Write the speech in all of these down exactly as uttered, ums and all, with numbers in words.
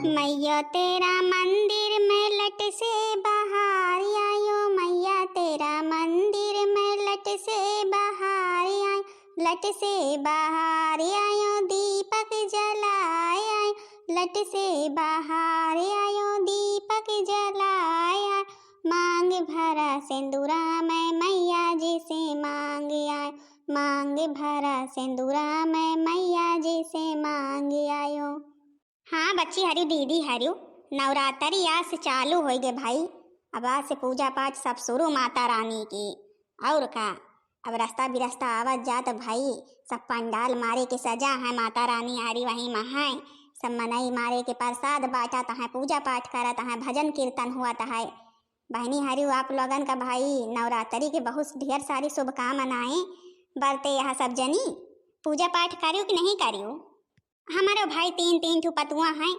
मैया तेरा मंदिर में लट से बाहर आयो, मैया तेरा मंदिर में लट से बाहर आयो, लट से बाहर आयो, दीपक जलाए आयो, लट से बाहर आयो, दीपक जलाए आयो। मांग भरा सिंदूरा मैं मैया जी से मांग आयो, मांग भरा सिंदूरा मैं मैया जी से मांग आयो। हाँ बच्ची हरिउ, दीदी हरिउ, नवरात्रि आज से चालू होइ गए भाई। अब आज से पूजा पाठ सब शुरू माता रानी की। और का, अब रास्ता बिरास्ता आवत जात भाई, सब पंडाल मारे के सजा है, माता रानी आरी वहीं मा है, सब मनई मारे के प्रसाद बांटत है, पूजा पाठ करत है, भजन कीर्तन हुअत है। बहनी हरिउ, आप लोगन का भाई नवरात्रि के बहुत ढेर सारी शुभकामनाएं। बरते यह सब जनी पूजा पाठ करिउ कि नहीं करिउ? हमारे भाई तीन, तीन ठो पतुआ हैं,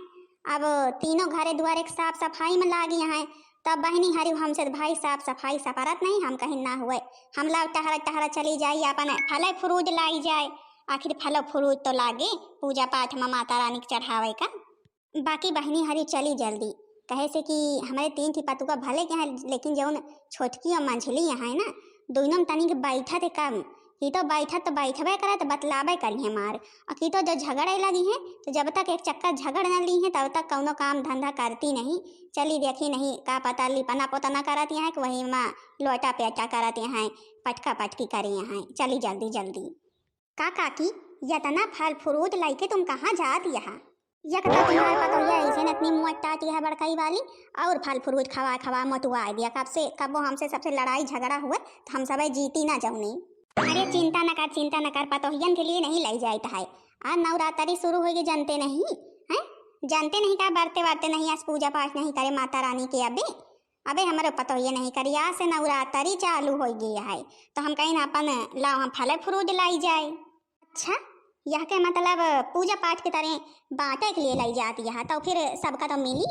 अब तीनों घरे दुआरे के साफ सफाई में लागी हैं। तब बहनी हरिउ हमसे त भाई साफ सफाई सपरत नहीं, हम कहीं ना हुए, हम लाओ टहरा टहरा चली जाई, अपन फल फ्रूट लाई जाए, आखिर फल फ्रूट तो लागे पूजा पाठ में माता रानी के चढ़ावे का। बाकी बहनी हरिउ चली जल्दी, कहे से कि हमरे तीन ठी पतुआ भले के हैं, लेकिन जौन छोटकी और मंझली है ना, दोनों में तनिक बैठत है कम। कि तो बैठत तो बैठबे करत, बतलाबे करी है मार। और कि तो जो झगड़े लगी है, तो जब तक एक चक्कर झगड़ न ली है, तब तक कौनो काम धंधा करती नहीं। चली देखी नहीं, का पता लिपना पोतना करत यहाँ कि वही माँ लोटा पेटा करत यहाँ, पटका पटकी करे यहाँ। चली जल्दी जल्दी। का काकी, यतना फल फ्रूट लइके तुम कहाँ जात यहा? यक तो तुम्हार पतोहिया ऐसे नतनी मुँह टाटी है बड़कई वाली, और फल फ्रूट खवा खवा मोटुआ दिया। कब से, कबो हमसे सबसे लड़ाई झगड़ा हुए, तो हम सबे जीती ना जौनी। अरे चिंता न कर, चिंता न कर, पतोहियन के लिए नहीं लाई जाइत है। आज नवरात्रि शुरू होइगे, जानते नहीं हैं? जानते नहीं का, बरते बरते नहीं, आज पूजा पाठ नहीं करे माता रानी के अबे। अबे हमरे पतोहिए नहीं करी, आज से नवरात्रि चालू होइ गई है, तो हम कहीं अपन लाओ हम फल फ्रूट लाई जाए। अच्छा, यह के मतलब पूजा पाठ के तरह बांटे के लिए लाई जाती है, तो फिर सबका तो मिली?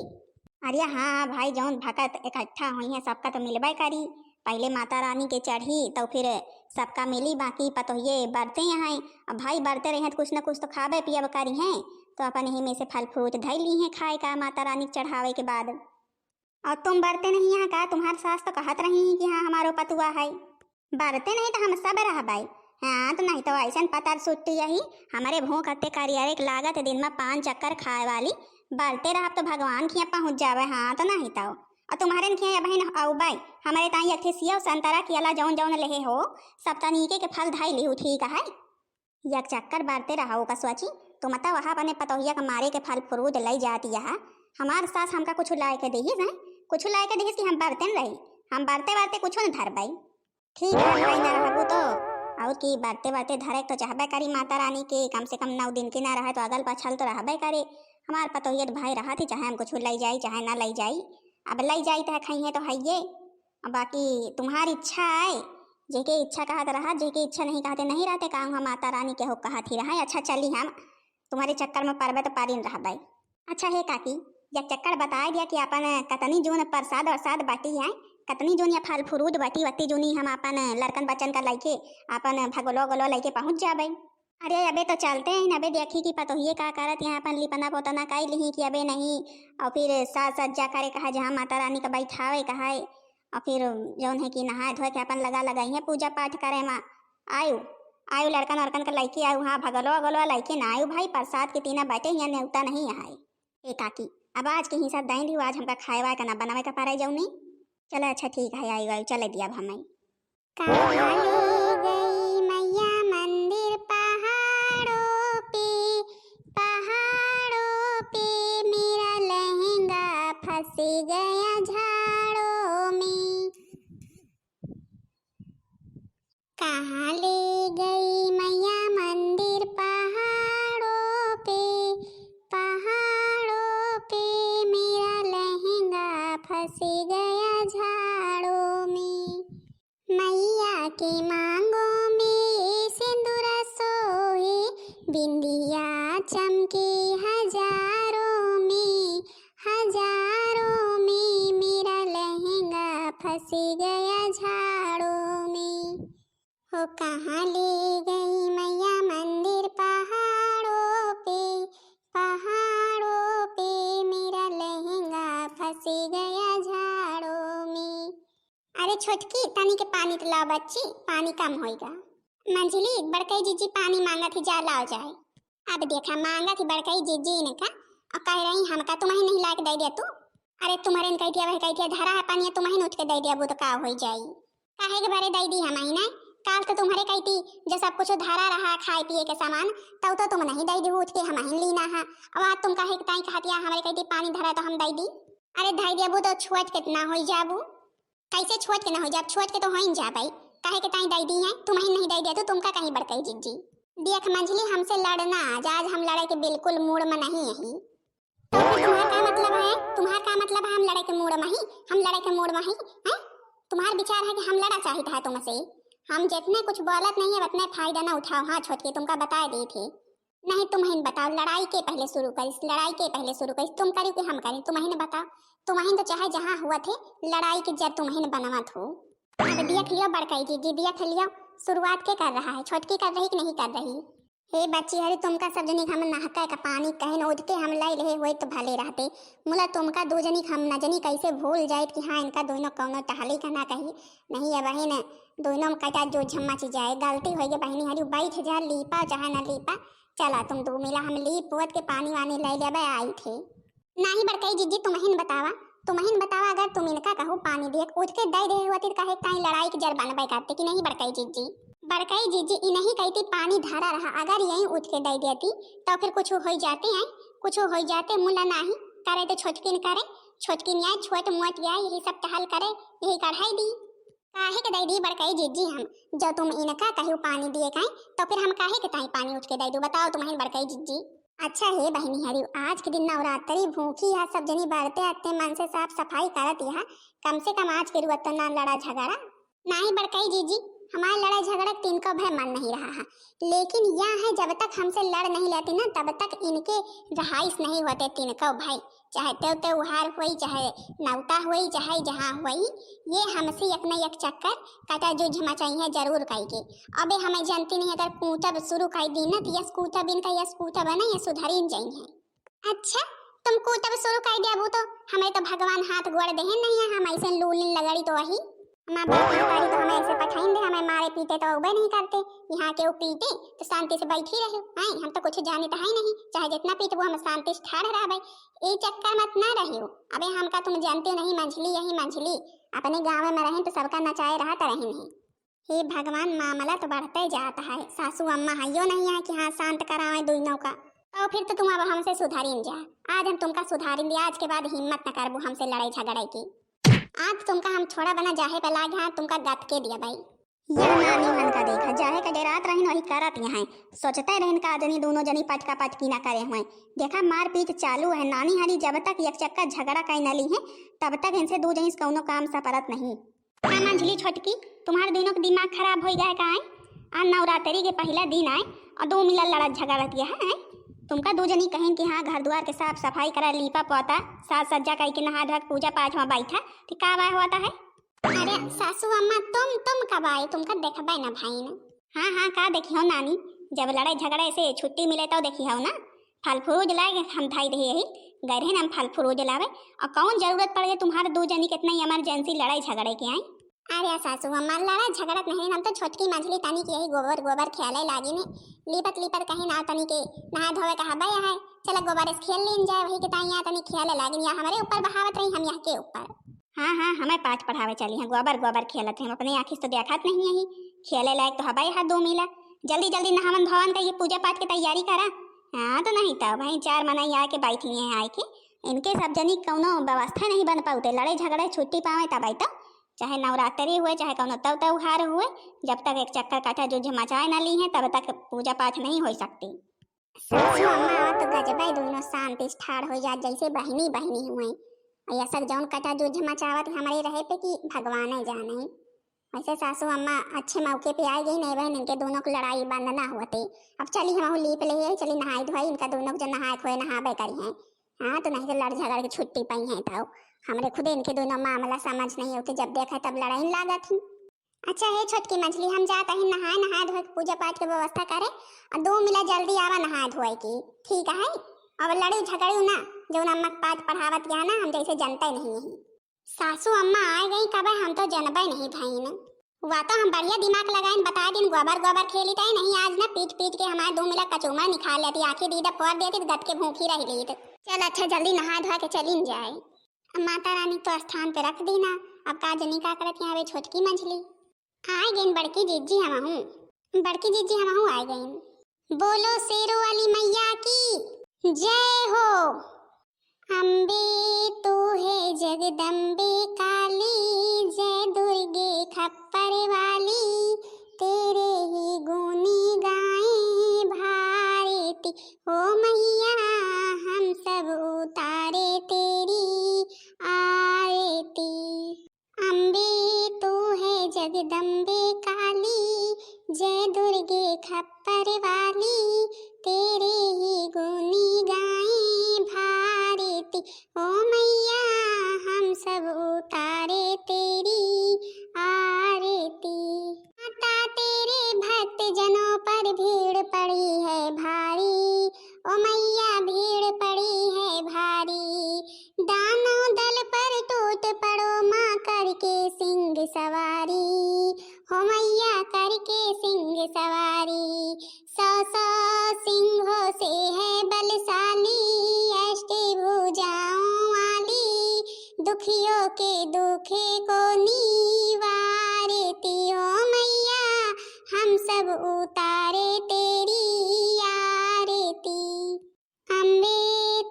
अरे हाँ, हाँ भाई, जौन भगत इकट्ठा हुई हैं, सबका तो मिलबे करी। पहले माता रानी के चढ़ी, तो फिर सबका मिली। बाकी पतोहिए बरते हैं, अब भाई बरते रहे हैं, तो कुछ न कुछ तो खाबे पियब करी हैं, तो अपन यही में से फल फ्रूट धई ली हैं खाए का माता रानी के चढ़ावे के बाद। और तुम बरते नहीं यहाँ का? तुम्हार सास तो कहत रही हैं कि हाँ, हमारो पतुआ है। बरते नहीं तो हम सब रहबै। हाँ, तो नहीं तो ऐसन पतर सुट्टी यही, हमारे भूख हत्ते करियर एक लागत दिन में पाँच चक्कर खाए वाली, बरते रहब तो भगवान खिया पहुँच जावे। हाँ, तो नहीं तो। और तुम्हारे खिया अबहिन औबै, हमारे ताई एक ठे सेव संतरा केला जौन जौन लेहे हो, सब तनीके के फल धाई लिहू, ठीक है? एक चक्कर बरते रहा ओका सोची, तुम तो वहाँ अपने पतोहिया के मारे के फल फ्रूट लई जाती है। हमार सास हमका कुछ लाए के देहिस है, कुछ लाए के देहिस कि हम बरते न रही, हम बरते बरते कुछ न धरबै। ठीक है भाई, न रहबू तो। और की बरते बरते धरे के तो चाहबे करी माता रानी के, कम से कम नौ दिन के ना रहे तो अगल पाछल तो रहबे करे। हमार पतोहिया तो भाई रहत ही, चाहे हम कुछ लई जाई चाहे ना लई जाई। अब लई जाई तो है, खाइए तो हइये। अब बाकी तुम्हार इच्छा है, जेके इच्छा कहत रहा, जेके इच्छा नहीं कहते नहीं रहते, का हम माता रानी के हो कहत ही रहा। अच्छा चली, हम तुम्हारे चक्कर में परबे तो पारिन रहबै। अच्छा हे काकी, एक चक्कर बताए दिया कि अपन कतनी जून प्रसाद वरसाद बाटी है, कतनी जून या फल फ्रूट बाटी, वत्ती जूनी हम अपन लड़कन बच्चन का लइके अपन भगलो गलो लइके पहुँच जाबै। अरे अबे तो चलते हैं, अबे देखी कि पतोहिए का करत यहाँ, अपन लिपना पोतना कई लिही कि अबे नहीं, और फिर साज सज्जा करे कहा, जहाँ माता रानी का बैठावे कहा है, और फिर जौन है कि नहाए धोए के अपन लगा लगाई है पूजा पाठ करे मा। आयु, आयु लड़कन वड़कन का लइके आयु, हाँ भगलो अगलो लइके ना आयु भाई, प्रसाद के तीना बटे यहाँ नेवता नहीं आए। ए काकी, अब आज के हिसाब दाई दियो, आज हमका खाए वाए का ना बनावे का पारे जौनी। चले अच्छा ठीक है, आयु आयु चले दिया अब हमें। कहाँ ले गई मैया मंदिर पहाड़ों पे, पहाड़ों पे मेरा लहंगा फंस गया झाड़ों में। कहाँ ले गई मैया मंदिर पहाड़ों पे, पहाड़ों पे मेरा लहंगा फंस गया झाड़ों में। मैया के मांगों में सिंदूर सोहे, बिंदिया चमके हजारों में, हजारों में मेरा लहंगा फंस गया झाड़ों में। ओ कहाँ ले गई मैया मंदिर पहाड़ों पे, पहाड़ों पे मेरा बरस गया झाड़ों में। अरे छोटकी, तनी के पानी त लाव बच्ची, पानी कम होइगा। मंझली, बड़कई जीजी पानी मांगत ही, जा लाव जाए। अब देखा, मांगत ही बड़कई जीजी इनका, और कह रही हमका, तुमही नहीं लाके दे दिया तू। अरे तुम्हरे न कह दिया, वही कह दिया, धरा है पानी, तुमही न उठ के दे दिया, वो तो का होई जाई। काहे के बरे दे दी हमही ना? काल तो तुम्हरे कहती, जो सब कुछ धरा रहा खाए पिए के सामान, तब तो तुम नहीं दे दी उठ के, हमही लीना है। अब आज तुम काहे के ताई कहतिया, हमरे कहती पानी धरा तो हम दे दी। अरे धई देबू तो छोट के ना होई जाबू। कैसे छोट के ना होई जाब? छोट के तो होइन जाबई। काहे के ताई दे दी है? तुमही नहीं दे दिया तो तुमका कहीं बड़कई जीजी। देख मंझली, हमसे लड़ना आज, आज हम लड़े के बिल्कुल मूड में नहीं यही। तो फिर तुम्हार का मतलब है? तुम्हार का मतलब है हम लड़े के मूड में ही? हम लड़े के मूड में ही, हैं? तुम्हार विचार है कि हम लड़ा चाहित है तुमसे? हम जितने कुछ बोलत नहीं है, उतने फायदा ना उठाओ। हाँ छोटकी, तुमका बताए दी थी। नहीं, तुमहिन बताओ, लड़ाई के पहले शुरू करिस, लड़ाई के पहले शुरू करिस, तुम करियो कि हम करी? तुमहिन बताओ, तुमहिन तो चाहे जहाँ हुआ थे, लड़ाई के जड़ तुमहिन बनवत हो। अब देख लियो बड़कई जीजी, देख लियो, शुरुआत के कर रहा है, छोटकी कर रही कि नहीं कर रही? हे बच्ची, अरे तुमका सब जनी हम नहका का पानी कहिन उठ के हम लाई रहे हुए तो भले रहते। मुला तुमका दो जनी हम न जनी कैसे भूल जाइत कि हाँ, इनका दोनों कौनो टहली का ना कही। नहीं, अब वही न दोनों में कटा जो झम्मा ची जाए, गलती होई गे बहिनी हरी, बैठ जा, लीपा चाहे ना लीपा, चला तुम दो मिला, हम लीप पोत के पानी वानी ले लेबे आई थे। नाही बड़कई जीजी, तुमहिन बतावा, तुमहिन बतावा, अगर तुम इनका कहू पानी देख उठ के दे दे होती तो काहे ताई लड़ाई के जड़ बनबे करते कि नहीं बड़कई जीजी? बड़कई जीजी, इनही कहती पानी धरा रहा, अगर यही उठ के दे देती तो फिर कुछ हो जाते हैं, कुछ हो जाते। मुला नाही करे तो छोटकिन करे, छोटकिन आए, छोट मोट आए, यही सब टहल करे, यही कढ़ाई दी। काहे के दे दी बड़कई जीजी हम? जो तुम इनका कहियो पानी दिए काई, तो फिर हम काहे के ताई पानी उठ के दे दू? बताओ तुमहिन बड़कई जीजी। अच्छा हे बहिनी हरी, आज के दिन नवरात्रि भूखी है, सब जनी बरते अत्ते मन से साफ सफाई करत यहाँ, कम से कम आज के रुआ तो ना लड़ा झगड़ा। नाही बड़कई जीजी, हमारे लड़ाई झगड़ा के तिनको भय मन नहीं रहा है, लेकिन यह है जब तक हमसे लड़ नहीं लेती ना तब तक इनके रहाइश नहीं होते तिनको भय। चाहे तेव तेव उहार होई, चाहे नौता होई, चाहे जहाँ होई, ये हमसे एक न एक चक्कर कटा जुझ मचाई है जरूर कई के। अबे हमें जानती नहीं, अगर कूटब शुरू कर दी ना तो यस कूटब इनका, यस कूटब है ना, ये सुधरी न जाई है। अच्छा, तुम कूटब शुरू कर दिया वो तो हमें तो भगवान हाथ गोड़ देहे नहीं है, हम ऐसे लूलिन लगड़ी तो वही। हमार बाप महतारी तो हमें ऐसे पठाइन दे, हमें मारे पीटे तो उबे नहीं करते। यहाँ के वो पीटे तो शांति से बैठी रहे। हैं, हम तो कुछ जाने तो है ही नहीं, चाहे जितना पीटबो हम शांति से ठाड़ रहबे। ए चक्कर मत ना रहियो। अबे हमका तुम जानते नहीं, मंझली यही मंझली, अपने गाँव में रहें तो सबका नचाए रहा तो रही नहीं। हे भगवान, मामला तो बढ़ते जात है। सासू अम्मा हइयो नहीं है कि हाँ शांत करावे दोनों का। तो फिर तो तुम अब हमसे सुधारिन जा। आज हम तुमका सुधारिन दिया, आज के बाद हिम्मत न करबू हमसे लड़ाई झगड़े की। आज तुमका हम छोड़ा बना जाहे पे लाग, हाँ तुमका गत के दिया भाई। यह नानी मन का देखा, जाहे का डेरात रहिन वही करत यहाँ। सोचते रहिन का जनी दोनों जनी पटका पटकी ना करे हुए। देखा मारपीट चालू है। नानी हरी जब तक एक चक्कर झगड़ा कई न ली है तब तक इनसे दो जनी से कौनो काम सपरत नहीं। हाँ मंझली छोटकी, तुम्हारे दोनों के दिमाग खराब होई गए का है? आज नवरात्रि के पहला दिन आए और दो मिला लड़त झगड़त गया है। तुमका दो जनी कहें कि हाँ घर द्वार के साफ सफाई करा, लीपा पोता, साज सज्जा करके नहा धोके पूजा पाठ में बैठा, तो का बाय होता है? अरे सासू अम्मा, तुम तुम कब आए, तुमका देखबे ना भाई ने। हाँ हाँ, का देखी हो नानी, जब लड़ाई झगड़े से छुट्टी मिले तो देखी हो ना, फल फ्रूट लाए हम धाई दे यही, गए रहे हम फल फ्रूट लावे। और कौन जरूरत पड़ गई तुम्हारे दो जनी के इतना emergency लड़ाई झगड़े के आई? अरे सासू अम्मा, लड़ा झगड़त नहीं, हम तो छोटकी मंझली तनी के यही गोबर गोबर खेले लागी ने, लीपत लीपत कहीं ना तनी के नहा धोवे का हबे है, चला गोबर से खेल लीन जाए, वही के ताई यहाँ तनी खेले लागी या हमरे ऊपर बहावत रही, हम यहाँ के ऊपर। हाँ हाँ, हमें पाठ पढ़ावे चली हैं, गोबर गोबर खेलत हैं, अपने आँखी से तो देखत नहीं है, खेले लायक तो हबे है दो मिला। जल्दी जल्दी नहावन धोवन का ये पूजा पाठ के तैयारी करा। हाँ तो नहीं तो भाई चार मनई आके बैठी हैं आए के, इनके सब जनी कौनो व्यवस्था नहीं बन पाउते, लड़े झगड़े छुट्टी पावे तब आई तो, चाहे नवरात्रि हुए चाहे कौनो तव त्योहार हुए, जब तक एक चक्कर काटा जो झमाचाए ना ली हैं तब तक पूजा पाठ नहीं हो सकती। सासू अम्मा, अब तो गजबे दोनों शांति से ठाड़ हो जात, जैसे बहिनी बहिनी हुए। और यह सब जौन कटा जो झमाचावत हमरे रहे पे कि भगवान जाने। वैसे सासू अम्मा अच्छे मौके पे आ गई, नहीं बहन इनके दोनों की लड़ाई बंद ना होते। अब चली हम लीप ले आई, चली नहाई धोई, इनका दोनों के जो नहाए खोए नहाबे करी हैं। हाँ, तो नहीं तो लड़ झगड़ के छुट्टी पाई हैं तो हमरे खुदे इनके दोनों मामला समझ नहीं होते, जब देखे तब लड़ाई लागत ही। अच्छा हे छोटकी मंझली, हम जात ही नहाए, नहाए धोए के पूजा पाठ के व्यवस्था करे, और दो मिला जल्दी आवा नहाए धोए की, ठीक है? अब लड़ी झगड़ी ना, जौन अम्मा के पास पढ़ावत गया ना, हम जैसे जनते नहीं यही। सासू अम्मा आए गई कबे, हम तो जनबे नहीं भईन। वा तो हम बढ़िया दिमाग लगाइन, बताए दिन गोबर गोबर खेली तई नहीं, आज ना पीट पीट के हमारे दो मिला कचूमर निकाल लेती, आखिर दीदा फोड़ देती तो गत के भूखी रह लीत। चल अच्छा, जल्दी नहा धोआ के चलिन जाए। अब माता रानी तो स्थान पे रख दी ना, अब का जनी का करत यहाँ वे छोटकी मंझली। आए गईन बड़की जीजी हमहू, बड़की जीजी हमहू आए गईन। बोलो शेरों वाली मैया की जय हो। अम्बे तू है जगदम्बे काली, जय दुर्गे खप्पर वाली, तेरे ही गुनी गाएं भारती। ओ मैया हम सब उतारे तेरी आरती। अम्बे तू है जगदम्बे काली, जय दुर्गे खप्पर वाली, तेरे ही गुनी गाएं भारती। ओ मैया हम सब उतारे तेरी आरती। माता तेरे भक्त जनों पर भीड़ पड़ी है भारी, ओ मैया भीड़ पड़ी है भारी। दानव दल पर टूट पड़ो माँ करके सिंह सवारी, हो मैया करके सिंह सवारी। सौ सौ सिंहों से है बलशाली, अष्टभुजाओं वाली, दुखियों के दुखे को निवारती। ओ मैया हम सब उतारे तेरी आरती। अम्बे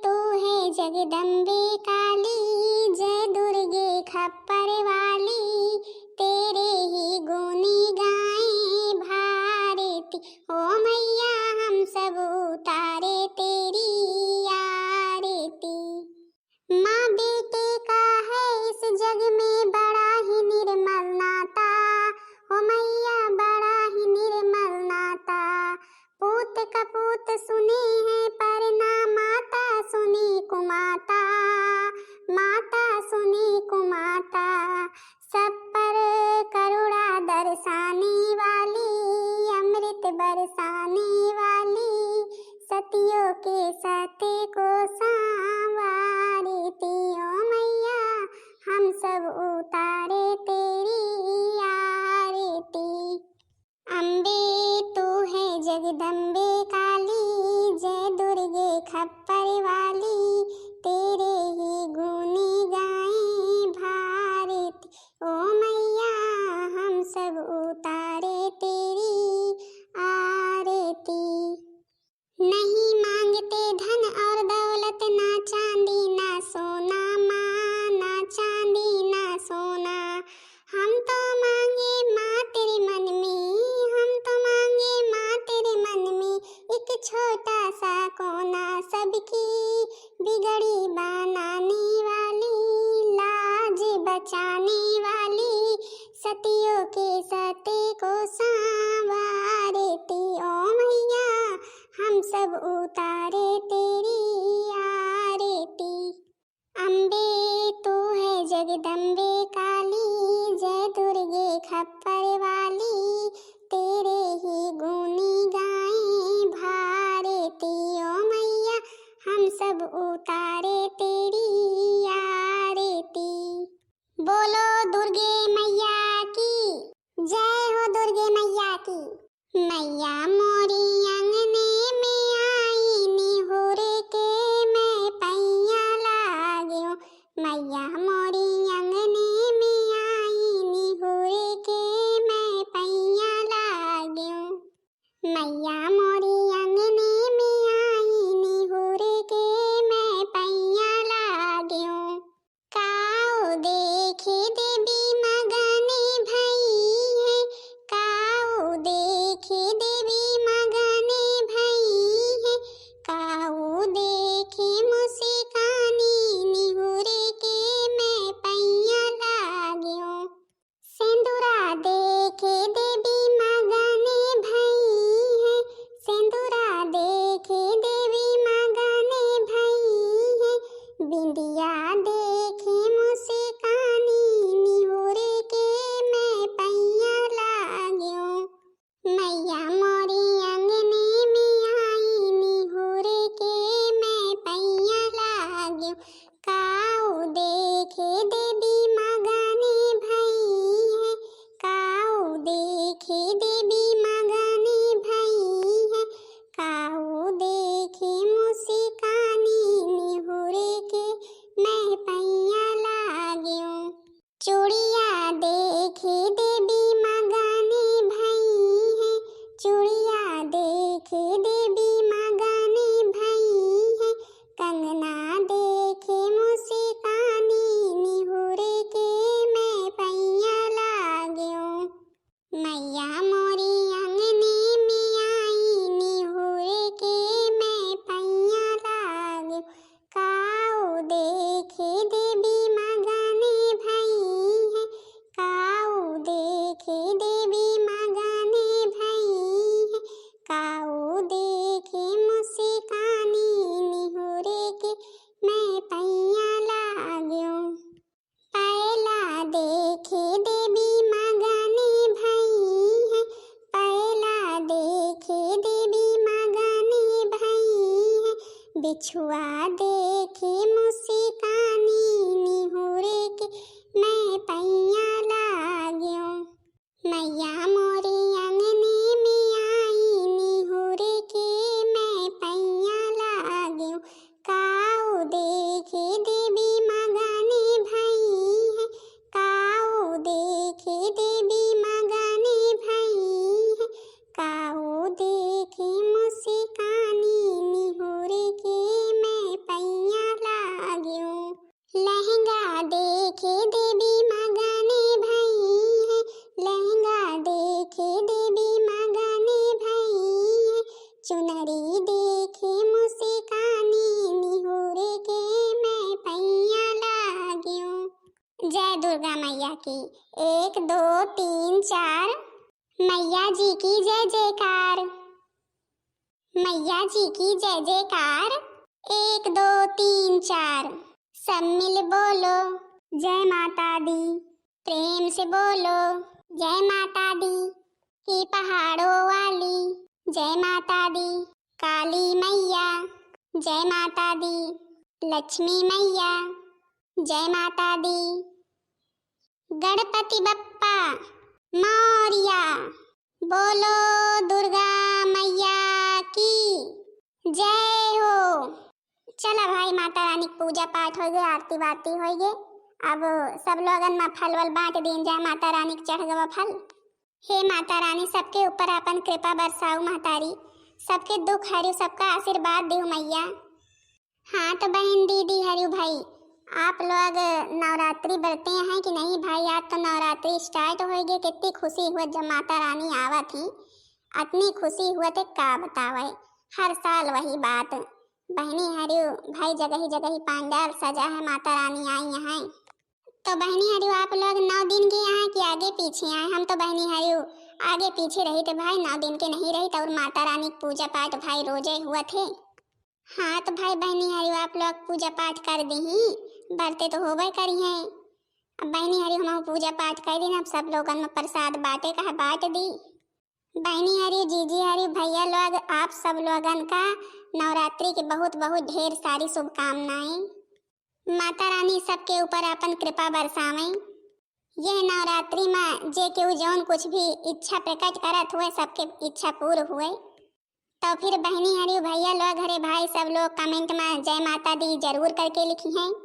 तू है जगदम्बे काली, जय दुर्गे खप्पर वाली, तेरे ही गुनी गाएं भारती। ओ मैया हम सब उतारे तेरी आरती। माँ बेटे का है इस जग में बड़ा ही निर्मल नाता, ओ मैया बड़ा ही निर्मल नाता। पूत कपूत सुने हैं पर ना माता सुने कुमाता, माता सुने कुमाता। सब पर करुणा दर्शाने वाली, अमृत बरसाने वाली, सतियों के सत्य को संवारती। ओ मैया हम सब उतारे तेरी आरती। अम्बे तू है जगदम्बे काली, जय दुर्गे खप्पर वाली, तेरे ही गुनी गाएं भारती। ओ मैया हम सब उतारे तेरी आरती। नहीं मांगते धन और दौलत, ना चांदी ना सोना माँ, ना चांदी ना सोना। हम तो मांगे माँ तेरे मन में, हम तो मांगे माँ तेरे मन में एक छोटा सा कोना, सबकी बिगड़ी बनाने वाली, लाज बचाने वाली, सतियों के सत्य को संवारती। ओ मैया हम सब उतारे तेरी आरती। अम्बे तू है जगदम्बे काली, जय दुर्गे खप्पर वाली, तेरे ही गुनी गाएं भारती। ओ मैया हम सब उतारे तेरी आरती। बोलो दुर्गे मैया की जय हो, दुर्गे मैया की। मैया मोरी अंगने में आई, निहुर के मैं पैया लाग्यो। मैया मोरी अंगने में आई, निहुर के मैं पैया लाग्यो। मैया मोरी अंगने में आई, निहुर के मैं पैया लाग्यो। काऊ देखे देवी मगने भई है, काऊ देखे देवी मगने भई है, काऊ देखे मुस्कानी, निहुर के मैं पैया लाग्यो। सेंदुरा देखे देवी मगने भई है, सेंदुरा देखे देवी मगने भई है, बिंदिया देखे मुस्कानी, निहुर के मैं पैया लाग्यो। मैया मोरी अंगने में आई, निहुर के मैं पैया लाग्यो। जय दुर्गा मैया की। एक, दो, तीन, चार। मैया जी की जय जयकार। मैया जी की जय जयकार। एक, दो, तीन, चार। सब मिल बोलो, जय माता दी। प्रेम से बोलो, जय माता दी। की पहाड़ों वाली, जय माता दी। काली मैया, जय माता दी। लक्ष्मी मैया, जय माता दी। गणपति बप्पा मौर्या। बोलो दुर्गा मैया की जय हो। चला भाई, माता रानी के पूजा पाठ होइ गए, आरती वारती होइ गए। अब सब लोगन मा फल वल बाँट दीन जाए, माता रानी के चढ़ गवा फल। हे माता रानी, सबके ऊपर आपन कृपा बरसाऊ महतारी, सबके दुख हरियो, सबका आशीर्वाद दियो मैया। हाँ तो बहिन दीदी हरियो भाई, आप लोग नवरात्रि बरते हैं कि नहीं भाई? आज तो नवरात्रि start होइ गए, कितनी खुशी हुआ जब माता रानी आवत ही, अतनी खुशी हुआ थे का बतावे। हर साल वही बात, बहिनी हरियो भाई, जगही जगही पंडाल सजा है, माता रानी आई हैं। तो बहिनी हरियो आप लोग नौ दिन के यहाँ कि आगे पीछे आए? हम तो बहिनी हरियो आगे पीछे रही थे भाई, नौ दिन के नहीं रही। तो और माता रानी के पूजा पाठ भाई रोजे हुआ थे। हाँ तो भाई बहिनी हरियो आप लोग पूजा पाठ कर दी ही, बरते तो होबे करी हैं। अब बहिनी हरियो हम पूजा पाठ कर दी ना, अब सब लोगन मा प्रसाद बाँटे का है बाँट दी। बहिनी हरियो, जीजी हरियो, भैया लोग, आप सब लोगन का नवरात्रि के बहुत बहुत ढेर सारी शुभकामनाएं। माता रानी सबके ऊपर आपन कृपा बरसावें। यह नवरात्रि मा जे केहू जौन कुछ भी इच्छा प्रकट करत हुए, सबके इच्छा पूर्ण हुए। तो फिर बहिनी हरियो भैया लोग, हरे भाई सब लोग comment मा जय माता दी जरूर करके लिखी हैं।